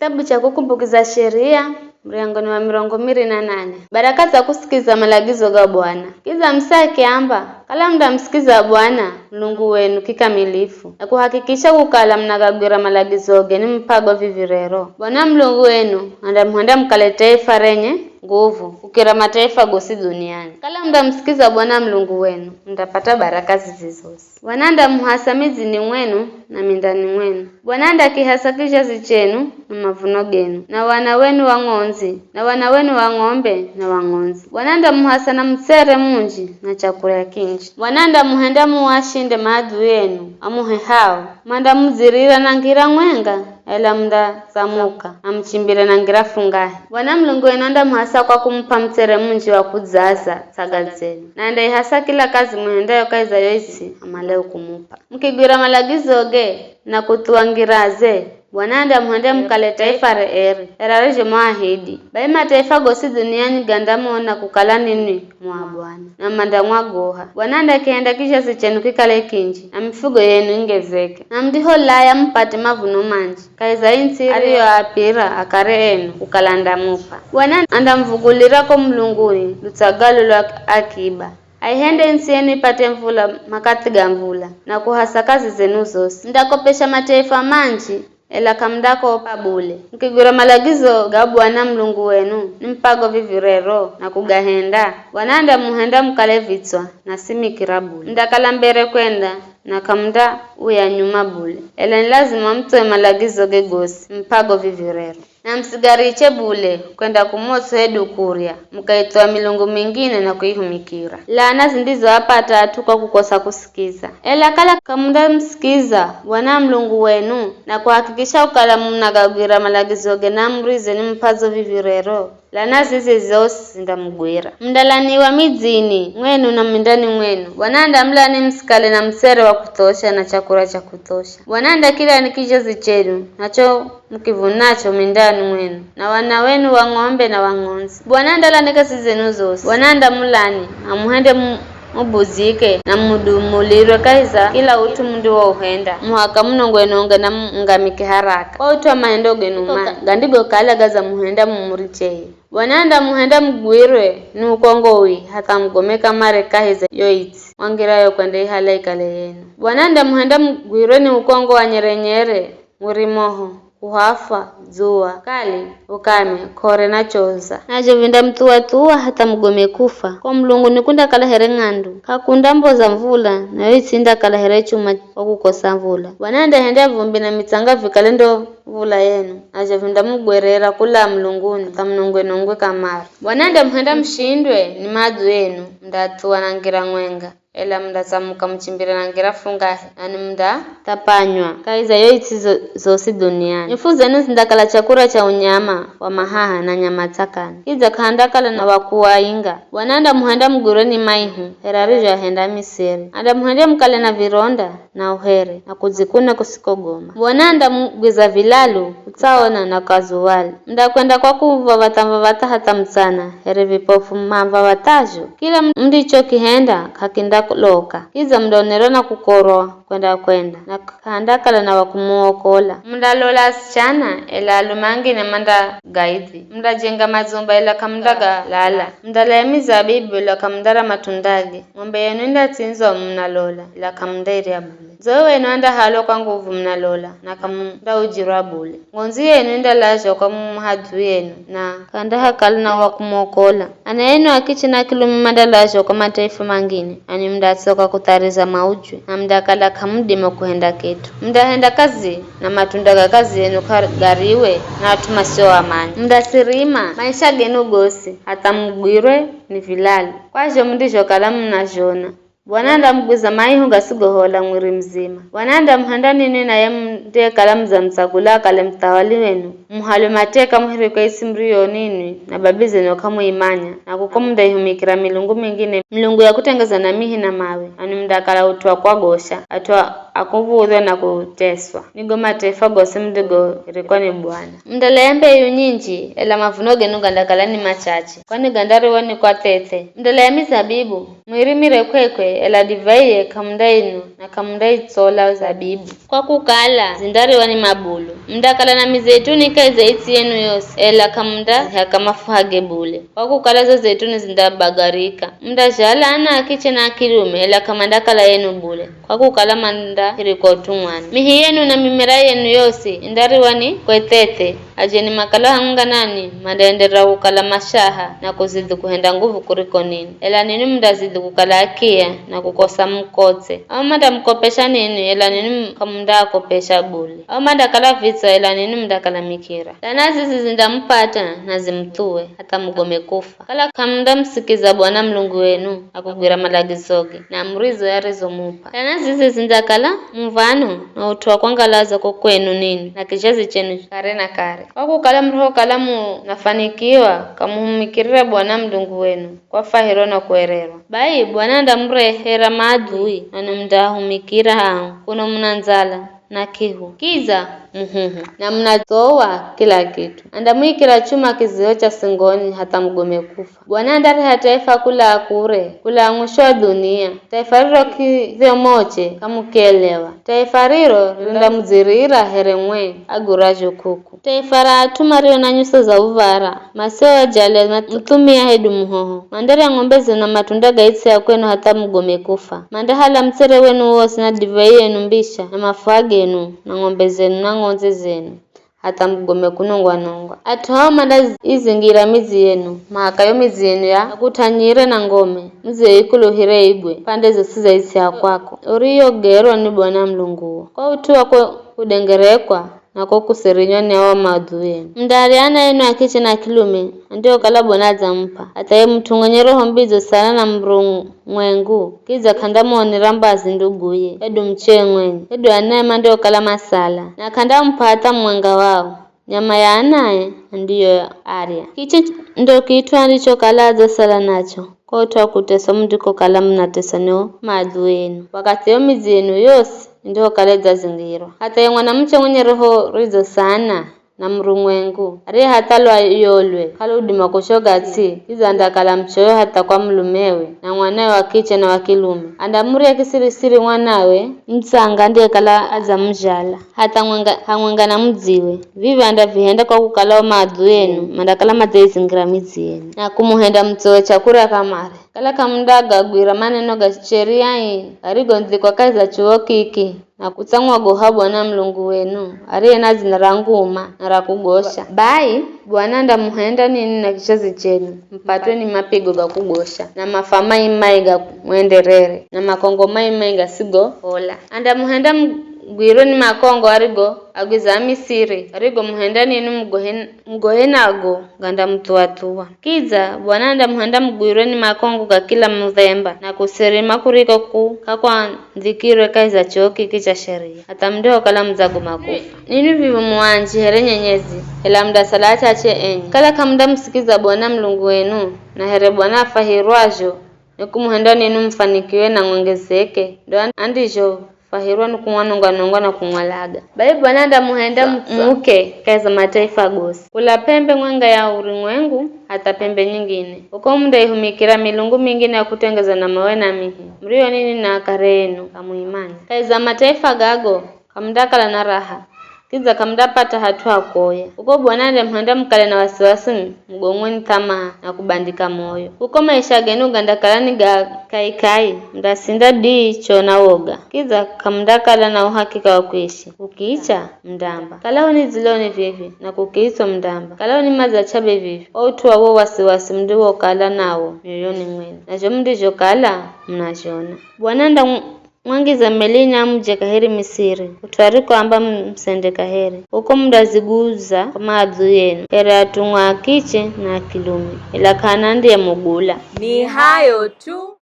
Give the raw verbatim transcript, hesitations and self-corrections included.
Kitabu cha Kukumbukiza Sheria, muryango ni wa mirongo miri na nane. Baraka za kusikiza malagizo ga Bwana. Kidza Musa akiamba, kala mundamusikiza Bwana, Mulungu wenu kikamilifu, na kuhakikisha kukala munagagwira malagizoge nimupago vivi rero, Bwana Mulungu wenu andamuhenda mukale taifa renye nguvu kukira mataifa gosi duniani. Kala mundamusikiza Bwana Mulungu wenu, mundapata baraka zizi zosi. Bwana andamuhasa midzini mwenu na mindani mwenu. Bwana andakihasa kizhazi chenu na mavuno genu, na wana wenu wa ng'ondzi, na wana wenu wa ng'ombe na wa ng'ondzi. Bwana andamuhasa na mutsere munji na chakurya kinji. Bwana andamuhenda muwashinde maadui enu amuhehao, mandamudzirira na ngira mwenga, ela mundatsamuka, amuchimbire na ngira fungahe. Bwana Mulungu wenu andamuhasa kwa kumup'a mutsere munji wa kudzaza tsaga zenu, na andaihasa kila kazi muhendayo kahi za yo its'i amaleo kumup'a. Mukigwira malagizoge na kuthuwa ngiraze, Bwana andamuhende mukale taifa reeri, era arizhomuahidi. Bai mataifa gosi dhuniani gandamona kukala ninwi mu a Bwana, na mandamwagoha. Bwana andakihenda kizhazi chenu kikale kinji, na mifugo yenu ingezeke, na mundiholaya mupate mavuno manji kahi za ii nts'i ariyoaapira akare enu kukala andamup'a. Bwana andamuvugulira ko mulunguni lutsagalo lwa akiba, aihende ntsi yenu ipate mvula makathi ga mvula, na kuhasa kazi zenu zosi. Mundakopesha mataifa manji, ela k'amundakopa bule. Mukigwira malagizo ga Bwana Mulungu wenu nimupago vivi rero na kugahenda, Bwana andamuhenda mukale vitswa na si mikira bule. Mundakala mbere kwenda, na k'amundauya nyuma bule, ela ni lazima muthuwe malagizoge gosi nimupago vivi rero. Na musigariche bule kwenda kumots'o hedu kurya, mukaithuwa milungu mingine na kuihumikira. Laana zindizoapata at'u kwa kukosa kusikiza. Ela kala k'amundamusikiza Bwana Mulungu wenu, na kuhakikisha kukala munagagwira malagizoge na amurize nimup'azo vivi rero, laana zizi zosi zindamugwira. Mundalaniwa midzini mwenu na mindani mwenu. Bwana andamulani musikale na mutsere wa kuthosha na chakurya cha kuthosha. Bwana andakilani kizhazi chenu, nacho mukivunacho mindani mwenu, na wana wenu wa ng'ombe na wa ng'ondzi. Bwana andalani kazi zenu zosi. Bwana andamulani, amuhende mu-, mubuzike, na mudumulirwe kahi za kila ut'u mundiwouhenda, muhaka munongononge na muangamike haraka, kwa ut'u wa mahendo genu mahe, gandigokala gadzamuhenda mumuricheye. Bwana andamuhenda mugwirwe ni ukongowi hatha mugome kamare kahi za yo its'i mwangirayo kwendaihala ikale yenu. Bwana andamuhenda mugwirwe ni ukongo wa nyerenyere, mwiri moho, kuhafwa, dzuwa kali, ukame, k'ore na choza. Nazho vindamuthuwa-thuwa hatha mugome kufwa. Ko mulunguni kundakala here ng'andu, k'akundamboza mvula, nayo its'i indakala here chuma wa kukosa mvula. Bwana andahenda vumbi na mitsanga vikale ndo mvula yenu, nazho vindamugwerera kula mulunguni hatha munongwe-nongwe kamare. Bwana andamuhenda mushindwe ni maadui enu, mundathuwa na ngira mwenga, ela mundatsamuka muchimbire na ngira fungahe, nanwi mundathapanywa kahi za yo its'i zo-, zosi dhuniani. Nyafu zenu zindakala chakurya cha unyama wa mahaha na nyama tsakani, kidza k'ahandakala na wa kuwainga. Bwana andamuhenda mugwirwe ni maihu, here arizhoahenda Misiri. Andamuhendya mukale na vironda na uhere, na kudzikuna kusikogoma. Bwana andamugwiza vilalu, utsaona na kazuwali. Mundakwenda kwa kuvavhatha-vavhatha hatha mutsana, here vipofu mavavhathazho. Kila mundichokihenda k'akindaloka, kidza mundaonerwa na kukorwa kwenda-kwenda, na k'ahandakala na wa kumuokola. Mundalola asichana, ela alume angine mandagaidhi. Mundajenga madzumba, ela k'amundagalala. Mundalaya mizabibu, ela k'amundara matundage. Ng'ombe yenu indatsindzwa munalola, ela k'amundairya bule. Ndzo wenu andahalwa kwa nguvu munalola, na k'amundaujirwa bule. Ngondzi yenu indalazhwa kwa muhadhui yenu, na k'andahakala na wa kumwokola. Ana enu a kiche na kilume mandalazhwa kwa mataifa mangine, nanwi mundatsoka kuthariza maujwe, na mundakala k'amudima kuhenda kit'u. Mundahenda kazi, na matunda ga kazi yenu k'agariwe na at'u masioamanya. Mundasirima maisha genu gosi, hatha mugwirwe ni vilalu, kwa zho mundizhokala munazhona. Bwana andamugwiza maihu gasigohola mwiri muzima. Bwana andamuhenda ninwi naye mundiyekala mudzamutsagula akale muthawali wenu, muhalwe mateka muhirikwe its'i muriyo ninwi na babi zenu k'amuimanya, na kuko mundaihumikira milungu mingine, milungu ya kutengezwa na mihi na mawe, nanwi mundakala ut'u wa kwagosha, at'u a akuv̱udhwa na kuteswa ni go mataifa gosi mundigorikwa ni Bwana. Mundalaya mbeyu nyinji, ela mavuno genu gandakala ni machache, kwani gandariwa ni kwa th'eth'e. Mundalaya mizabibu, muirimire kw'ekw'e, ela divaiye k'amundainwa, na k'amundaitsola zabibu, kwa kukala zindariwa ni mabulu. Mundakala na mizeituni kahi za its'i yenu yosi, ela k'amundazihaka mafuha ge bule, kwa kukala zo zeituni zindabagarika. Mundazhala ana a kiche na a kilume, ela k'amandakala enu bule, kwa kukala mandahirikwa utumwani. Mihi yenu na mimera yenu yosi indariwa ni kw'eth'eth'e. Ajeni makalo hamwenga nanwi mandaenderera kukala mashaha na kuzidhi kuhenda nguvu kuriko ninwi, ela ninwi mundazidhi kukala akiya na kukosa mukotse. Ao mandamukopesha ninwi, ela ninwi k'amundaakopesha bule. Ao mandakala vitso, ela ninwi mundakala mikira. Lana zizi zindamupata na zimuthuwe, hatha mugome kufa. Kala k'amundamusikiza Bwana Mulungu wenu na kugwira malagizoge na amurizo arizomup'a. Lana zizi zindakala muv̱ano na ut'u wa kwangalaza ko kwenu ninwi na kizhazi chenu kare na kare. Kwa kukala murihokala munafanikiwa, k'amuhumikirira Bwana Mulungu wenu kwa fwahiro na kuererwa. Bai Bwana andamurehera maadhui, nanwi mundaahumikira ao, kuno muna ndzala na k'ihu, kidza muhuhu, na munatsowa kila kit'u. Andamuikira chuma kiziho cha singoni hatha mugome kufa. Bwana andareha taifa kulaa kure, kulaa mwisho wa dhunia. Taifa riro k'idhyomoche, k'amukielewa. Taifa riro rindamudzirira here mwe agurazho k'uku. Taifa ra at'u mario na nyuso za uv̱ara, masio ajali muthumia hedu muhoho. Mandarya ng'ombe zenu na matunda ga its'i ya kwenu hatha mugome kufa. Mandahala mutsere wenu wosi na divai yenu mbisha na mafuha genu na ng'ombe zenu na ng'ondze zenu, hatha mugome kunongwa-nongwa. At'u ao mandaizingira midzi yenu, mahaka yo midzi yenu ya akut'anyire na ngome, mudziyo ikuluhire igwe pande zosi za its'i ya kwako, uriyogerwa ni Bwana Mulunguwo. Kwa ut'u wa ko kudengerekwa na ko kusirinywa ni ao maadhui enu. Mundarya ana enu a kiche na a kilume andiokala Bwana adzamup'a, hatha ye mut'u mwenye roho mbidzo sana na murumwengu, kidza k'andamuonera mbazi nduguye, hedu muchee mwenye, hedu anae mandiokala masala, na k'andamup'a hatha mumwenga wao. Nyama ya anae andiyo arya. Kiche ndo kit'u andichokala adzasala nacho, ko ut'u wa kuteswa mundikokala munateswa ni o maadhui enu. Wakathi yo midzi yenu yosi indihokala idzazingirwa. Hatha ye mwanamuche mwenye roho ridzo sana na murumwengu, ariye hatha lwayolwe k'aludima kushoga ts'i, kidza andakala muchoyo hatha kwa mulumewe na mwanawe wa kiche na wa kilume. Andamurya kisirisiri mwanawe mutsanga andiyekala adzamuzhala, hatha mwenga, hamwenga na mudziwe. Vivi andavihenda kwa kukala o maadhui enu mandakala madzaizingira midzi yenu, na kumuhenda mutsowe chakurya kamare. Kala k'amundagagwira maneno ga sheria ii garigondzikwa kahi za chuwo kiki, na kutsangwa goha Bwana Mulungu wenu, ariye na dzina ra nguma na ra kugosha. Bai Bwana andamuhenda ninwi na kizhazi chenu, mupatwe ni mapigo ga kugosha, na mafa mai-mai ga mwenderere, na makongo mai-mai gasigohola. Andamuhenda mugwirwe ni makongo arigoagwiza Amisiri, arigomuhenda ninwi mugohe, mugohe nago gandamuthuwa-thuwa. Kidza Bwana andamuhenda mugwirwe ni makongo ga kila mudhemba, na kusirima kuriko ku k'akwandzikirwe kahi za chuwo kiki cha sheria, hatha mundihokala mudzagoma kufa. Ninwi vivyo mu anji here nyenyezi, ela mundasala achache enye. Kala k'amundamusikiza Bwana Mulungu wenu, na here Bwana afwahirwazho ni kumuhenda ninwi mufanikiwe na mwongezeke, ndo an-, andizho fwahirwa ni kumwanonga-nonga na kumwalaga. Bai Bwana andamuhenda mu-, muke kahi za mataifa gosi, kula p'embe mwenga ya urumwengu hatha p'embe nyingine. Uko mundaihumikira milungu mingine ya kutengezwa na mawe na mihi, muriyo ninwi na akare enu k'amuimanya. Kahi za mataifa gago k'amundakala na raha, kidza k'amundapata hat'u ha kuoya. Kuko Bwana andamuhenda mukale na wasiwasi, mugongwe ni thamaha na kubandika moyo. Kuko maisha genu gandakala ni ga kaikai, mundasinda dii cho na woga, kidza k'amundakala na uhakika wa kuishi. Kukicha, mundamba, "Kala uni dziloni vivi," na kukiitswa mundamba, "Kala uni madza ch'abe vivi," kwa ut'u wa wo wasiwasi mundiwokala nawo mioyoni mwenu, na zho mundizhokala munazhona. Bwana andamu-, mwangiza melini amuje kaheri Misiri, kut'u arikoamba mu-, musende kaheri. Kuko mundaziguza kwa maadhui enu, here atumwa a kiche na a kilume, ela k'ana andiyemugula. Ni hayo tu.